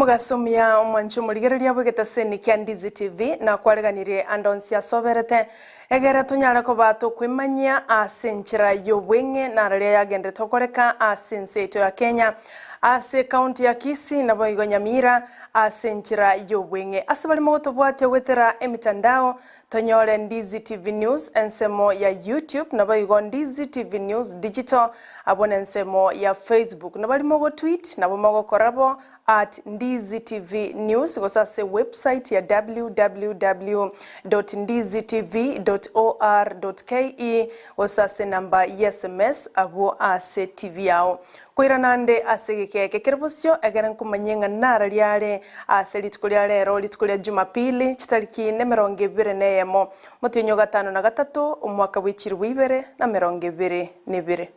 Omogaso omuya omwanche omorigereria bw'egetaseni kia Ndizi TV nakwareganirie ande onsi ase oberete, egere tonyare koba tokwemanyia ase enchera y'obweng'e nararia yagenderete gokoreka ase ense yaito ya Kenya, ase ekaunti ya Kisii naboigo Nyamira ase enchera y'obweng'e. Ase barimo gotobwatia goetera emitandao Tonyore Ndizi TV News ensemo ya YouTube naboigo Ndizi TV News Digital abwo nensemo ya Facebook. Nabari mogotweet nabo mogokora bo at Ndizi TV News gose ase website ya www dot ndizitv dot or dot ke gose ase enamba ye sms abwo ase TV yao. Koirana ande ase egeka eke kere bosio, ekero nkomanyie ng'a nararia are ase rituko ria rero, rituko ria Jumapili, chitariki nemerongo ebere na eyemo, omotienyi o gatano na gatato, omwaka bwe chilifu ibere na emerongo ebere na ebere.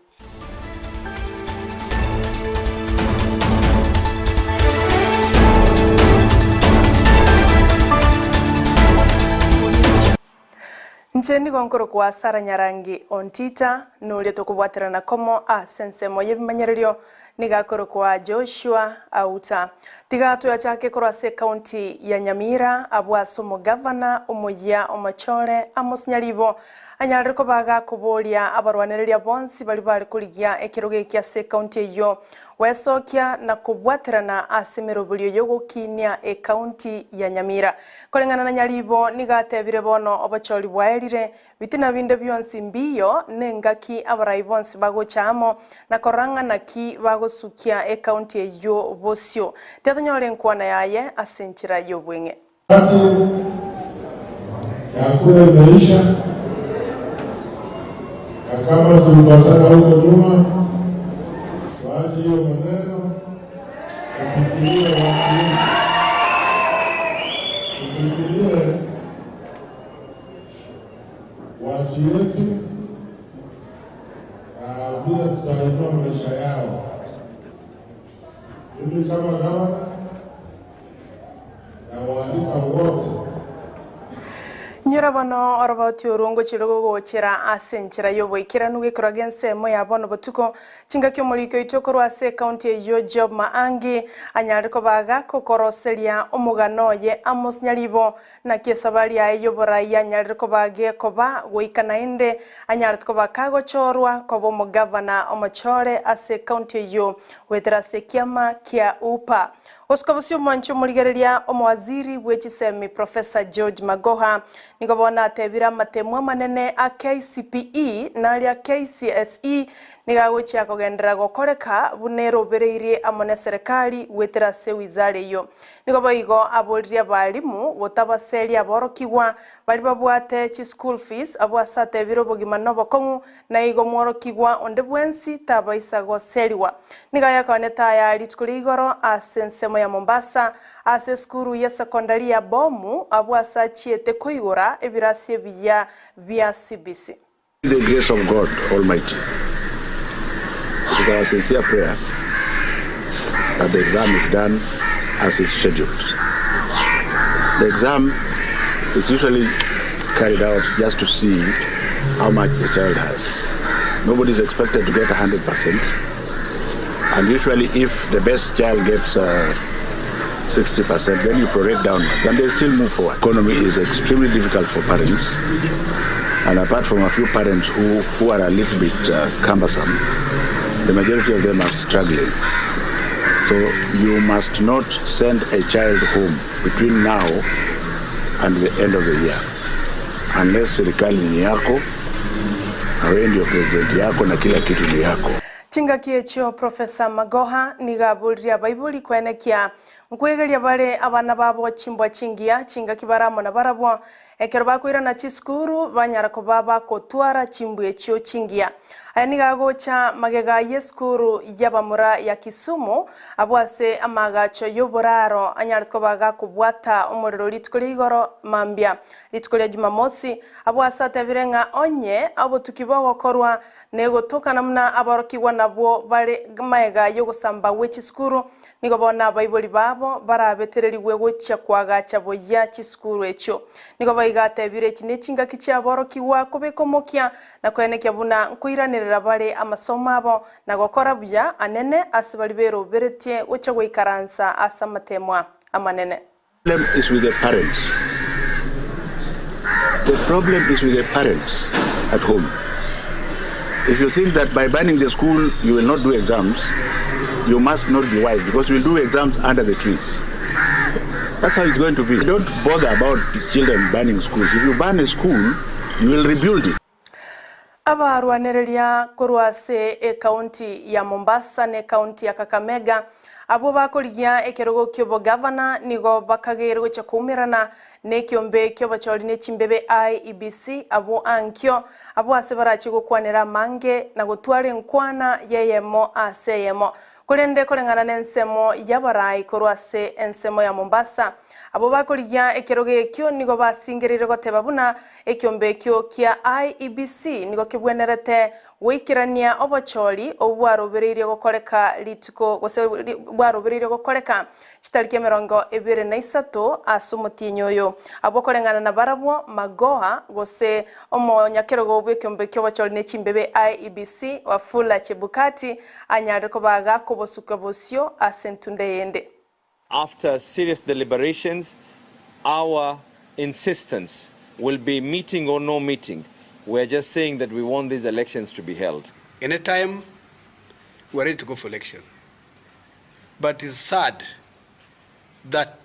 Inche nigo nkorokwa Sarah Nyarangi Ontita, noria tokobwaterana komo ase ensemo y'ebimanyererio nigo akorokwa Joshua Auta. Tiga toyachake korwa ase ecounty ya Nyamira abwo ase omogavana omoyia omochore Amos Nyaribo anyarire koba gakoboria abarwanereria bonsi baria bare korigia ekerogo eke ase ecounty eyio gwesokia na kobwaterana ase emeroberio y'ogokinia ecounty ya Nyamira. Koreng'ana na Nyaribo nigo atebire bono obochori bwaerire, bitina binde bionsi mbiyo, nengaki abarai bonsi bagocha amo na korora ng'a naki bagosukia ecounty eyio bosio. Tiatonyora enkwana yaye ase enchera y'obweng'e. Wakati ya kura imeisha, na kama tulikosana huko nyuma, tuache hiyo maneno, tufikirie watu wetu, tufikirie watu yetu na vile tutainua maisha yao. Mimi kama gavana nawaalika wote. Inyora bono oroboti orwo ngochia rogogochera ase enchera y'oboikeranu gekorwa g'ensemo ya bono botuko, Chingaki omoriki oito korwa ase ekaunti eyio Job Maangi anyare koba gakokoroseria omogano oye Amos Nyaribo naki esabari yaye y'oborai yanyarire koba gekoba goika naende anyarete koba kagochorwa koba omogavana omochore ase ekaunti eyio goetera ase ekiama kia UPA. Gosuka bosio omwanchi omorigereria omowaziri bwe chisemi Professor George Magoha nigo bono atebire amatemu amanene a KCPE naria KCSE Nigo agochia kogenderera gokoreka buna erobereirie amo neserekari goetera ase ewizara eyio. Nigo boigo aboririe abalimu gotabaseria aborokigwa baria babwate chi school fees abwo ase atebire obogima nobokong'u na igo mworokigwa onde bwensi tabaisa goserigwa. Nigo ayakanete aya rituko ria igoro ase ensemo ya Mombasa ase esukuru ye secondary ya Bomu abwo ase achiete koigora ebirasi ebiya bia CBC. The grace of God Almighty, it is our sincere prayer that the exam is done as is scheduled. The exam is usually carried out just to see how much the child has. Nobody is expected to get 100%. And usually if the best child gets uh, 60%, then you prorate downwards and they still move forward. Economy is extremely difficult for parents. And apart from a few parents who, who are a little bit uh, cumbersome, the majority of them are struggling. So you must not send a child home between now and the end of the year unless serikali ni yako na wewe ndio president yako na kila kitu ni yako. Chingaki echio Professor Magoha nigo aboririe abaibori koenekia nkwegeria bare abana babo chimbwa chingiya chingaki bare amo nabarabwo ekero bakoirana chisukuru banyara koba bagotwara chimbwa echio chingiya. Aya nigo agocha magega y'esukuru y'abamura ya Kisumu abwo ase amaagacho y'oboraro anyarete koba gakobwata omorero rituko ria igoro mambia rituko ria Jumamosi abwo ase atebire ng'a onye obotuki bogokorwa Negotokana buna aborokigwa nabwo bare magega y'ogosamba gwe chisukuru, Nigo bono abaibori babo barabetererigwe gochia koagacha boyia chisukuru echio. Nigo boigo atebire echi nechingaki chiaborokigwa kobeka omokia na koenekia buna nkoiranerera bare amasomo abo na gokora buya anene ase baria beroberetie gochia goikaransa ase amatemwa amanene. Problem is with the parents. The problem is with the parents at home. If you think that by banning the school you will not do exams, you must not be wise because you will do exams under the trees. That's how it's going to be. Don't bother about children banning schools. If you ban a school, you will rebuild it. Abarwanereria korwa ase ekaunti ya Mombasa na ekaunti ya Kakamega abwo bakorigia ekerogo ki'obogavana nigo bakageire gochia koumerana nekiombe ki'obochori ne chimbebe IEBC abwo ankio abwo ase barachie gokwanera amange na gotwara enkwana y'eyemo ase eyemo Korende koreng'ana nensemo y'abarai korwa ase ensemo ya Mombasa, abwo bakorigia ekerogo ekio nigo basingereire goteba buna ekiombe ekio kia IEBC nigo kebwenerete goikerania obochori obwo bwarobereirie gokoreka rituko gose bwarobereirie gokoreka chitariki 23 ase omotienyi oyo. Abwo koreng'ana nabarabwo Magoha gose omonyakerogo bw'ekeombe ki'obochori ne chimbebe IEBC Wafula Chebukati anyare koba agakobosuka bosio ase entunda eyende. After serious deliberations, our insistence will be meeting or no meeting, we are just saying that we want these elections to be held. Any time we are ready to go for election but it's sad that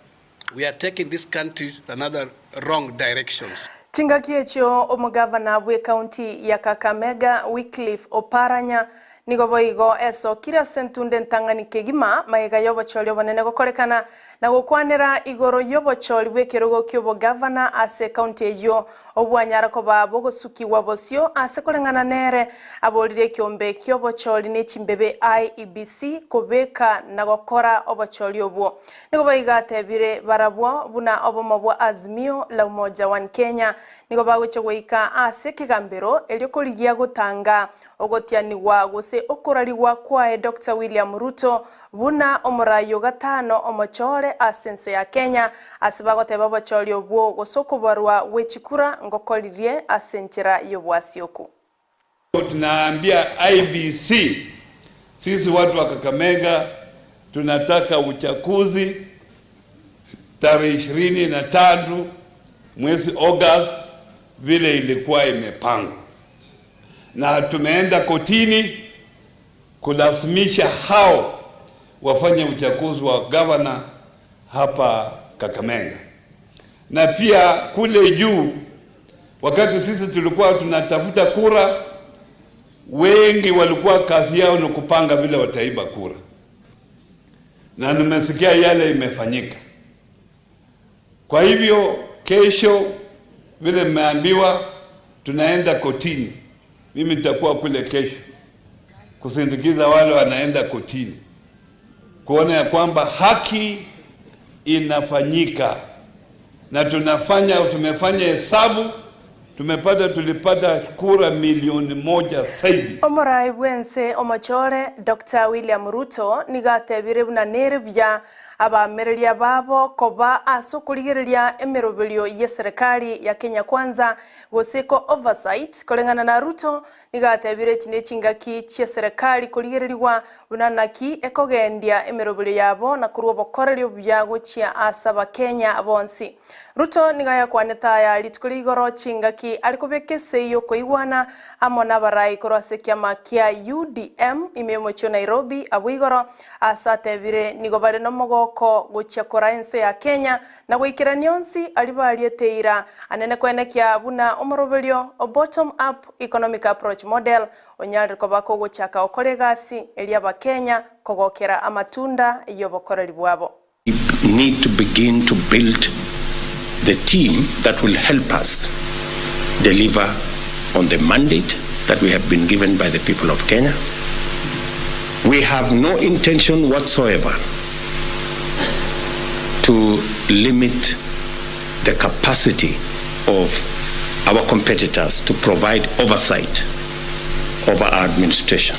we are taking this country another wrong directions. Chingaki echio omogavana bw'ecounty ya Kakamega Wycliffe Oparanya nigo boigo esokire ase entunda entang'ani kegima magega y'obochori obonene gokorekana na gokwanera igoro y'obochori bw'ekerogo ki'obogavana ase ecounty eyio obwanyara koba bogosukigwa bosio ase koreng'ana nere aborire ekiombe ki'obochori ne chimbebe IEBC kobeka na gokora obochori obwo. Nigo boigo atebire barabwo buna obomo bwa Azimio la Umoja One Kenya nigo bagochia goika ase ekegambero erio korigia gotanga ogotianigwa gose okorarigwa kwaye Doctor William Ruto buna omorai o gatano omochore ase ense ya Kenya ase bagoteba obochori obwo gose okobarwa gwe chikura ngokoririe ase enchera y'obwasioku. Tunaambia IEBC sisi watu wa Kakamega tunataka uchaguzi tarehe 23 mwezi August vile ilikuwa imepangwa, na tumeenda kotini kulazimisha hao wafanye uchaguzi wa gavana hapa Kakamega, na pia kule juu, wakati sisi tulikuwa tunatafuta kura, wengi walikuwa kazi yao ni kupanga vile wataiba kura, na nimesikia yale imefanyika. Kwa hivyo kesho, vile mmeambiwa, tunaenda kotini. Mimi nitakuwa kule kesho kusindikiza wale wanaenda kotini kuona ya kwamba haki inafanyika, na tunafanya tumefanya hesabu tumepata tulipata kura milioni moja zaidi. Omorai bw'ense omochore Doctor William Ruto nigo atebire buna nere buya abaamereria babo koba ase okorigereria emeroberio y'eserekari ya Kenya Kwanza gose ko oversight koreng'ana na Ruto Nigo atebire echi nechingaki chi'eserekari korigererigwa buna naki ekogendia emeroberio yabo na korwa obokoreri obuya gochia ase Abakenya bonsi. Ruto nigo ayakwanete aya rituko ria igoro chingaki are kobeka esei y'okoigwana amo nabarai korwa ase ekiama kia UDM ime y'omochie o Nairobi abwo igoro ase atebire nigo bare nomogoko gochia koraa ense ya Kenya Na goikerania onsi aria bariete eira anene koenekia buna omoroberio o Bottom Up Economic Approach Model onyarire koba kogochaka gokora egasi eria Abakenya kogokera amatunda y'obokoreri bwabo. We need to begin to build the team that will help us deliver on the mandate that we have been given by the people of Kenya. We have no intention whatsoever to limit the capacity of our competitors to provide oversight over our administration.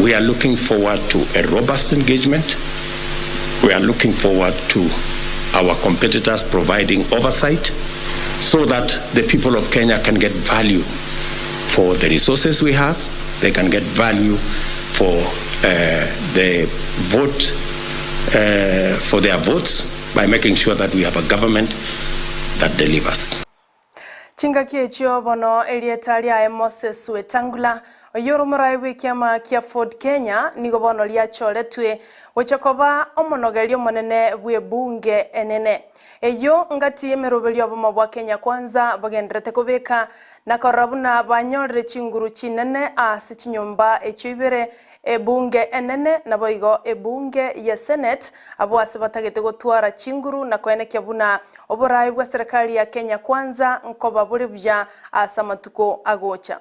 We are looking forward to a robust engagement. We are looking forward to our competitors providing oversight so that the people of Kenya can get value for the resources we have, they can get value for uh, the vote, uh, for their votes by making sure that we have a government that delivers. Chingaki echio bono erieta riaye Moses Wetangula, oyio ore omorai bw'ekiama kia Ford Kenya, nigo bono riachoretwe gocha koba omonogeri omonene bw'ebunge enene. Eyio ngati y'emeroberio obomo bwa Kenya Kwanza bagendererete kobeka na korora buna banyorire chinguru chinene ase chinyomba echio ibere, Ebunge enene naboigo ebunge ye Senate, abwo ase batagete gotwara chinguru na koenekia buna oboraai bwa serikali ya Kenya Kwanza nkoba bore buya ase amatuko agocha.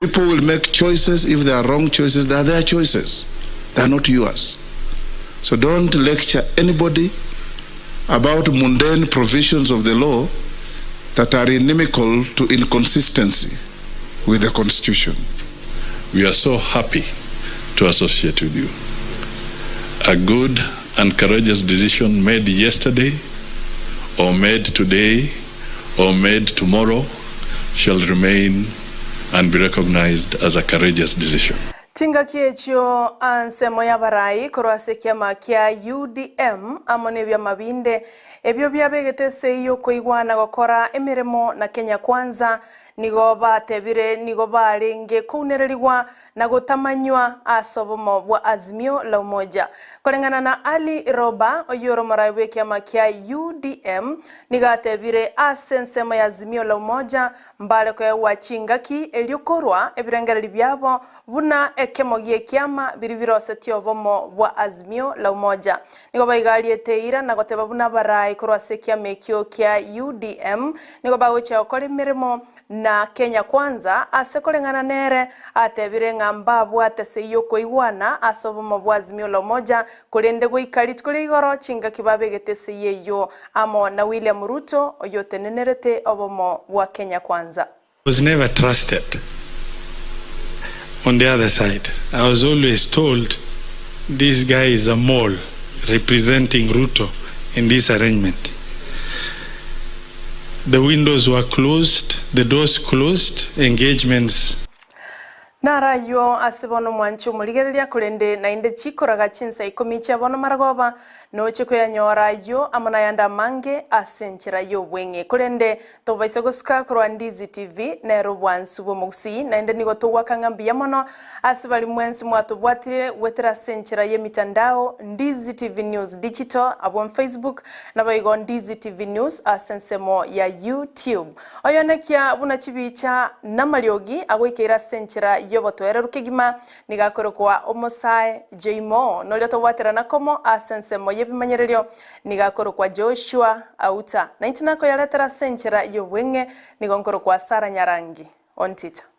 People will make choices, if they are wrong choices, they are their choices, they are not yours. So don't lecture anybody about mundane provisions of the law that are inimical to inconsistency with the constitution. We are so happy to associate with you. A good and courageous decision made yesterday or made today or made tomorrow shall remain and be recognized as a courageous decision. Chingaki echio ansemo y'abarai korwa ase ekiama kia UDM amo nebiama binde ebio biabegete esegi y'okoigwana gokora emeremo na Kenya Kwanza nigo batebire nigo barenge kounererigwa na gotamanywa ase obomo bwa Azimio la Umoja. Koreng'ana na Ali Roba, oyio ore omorai bw'ekiama kia UDM, nigo atebire ase ensemo ya Azimio la Umoja mbare koegwa chingaki erio korwa ebirengererio biabo buna ekemo gi'ekiama biria birosetie obomo bwa Azimio la Umoja. Nigo baigariete eira na goteba buna abarai korwa ase ekiama ekio kia UDM nigo bagochia gokora emeremo na Kenya Kwanza ase koreng'ana nere atebire ng'a mbabwate ase y'okoigwana ase obomo bwa Azimio la Umoja korende goika rituko ria igoro chingaki babegete esegi eyio amo na William Ruto oyotenenerete obomo bwa Kenya Kwanza. Was never trusted on the other side. I was always told this guy is a mole representing Ruto in this arrangement. The windows were closed, the doors closed, engagements Naro ayio ase bono mwanche omorigereria, korende naende chikoraga chinsa ikomi chia bono maragoba, noche koyanyora ayio amo nayande amange ase enchera y'obweng'e. Korende tobaisa gosuka korwa Ndizi TV, nere obwansu bw'omogusii, naende nigo togoaka ng'a mbuya mono ase baria mwensi mwatobwatire goetera ase enchera y'emitandao, Ndizi TV News Digital abwo Facebook, Naboigo Ndizi TV News ase ensemo ya You Tube. Oyonekia buna chibicha namariogi agoikeire ase enchera y'obotoereru kegima nigo akorokwa Omosae Jay Moore, noria tobwaterana komo ase ensemo y'ebimanyererio nigo akorokwa Joshua Auta. Nainche nakoyaretera ase enchera y'obweng'e nigo nkorokwa Sarah Nyarangi Ontita.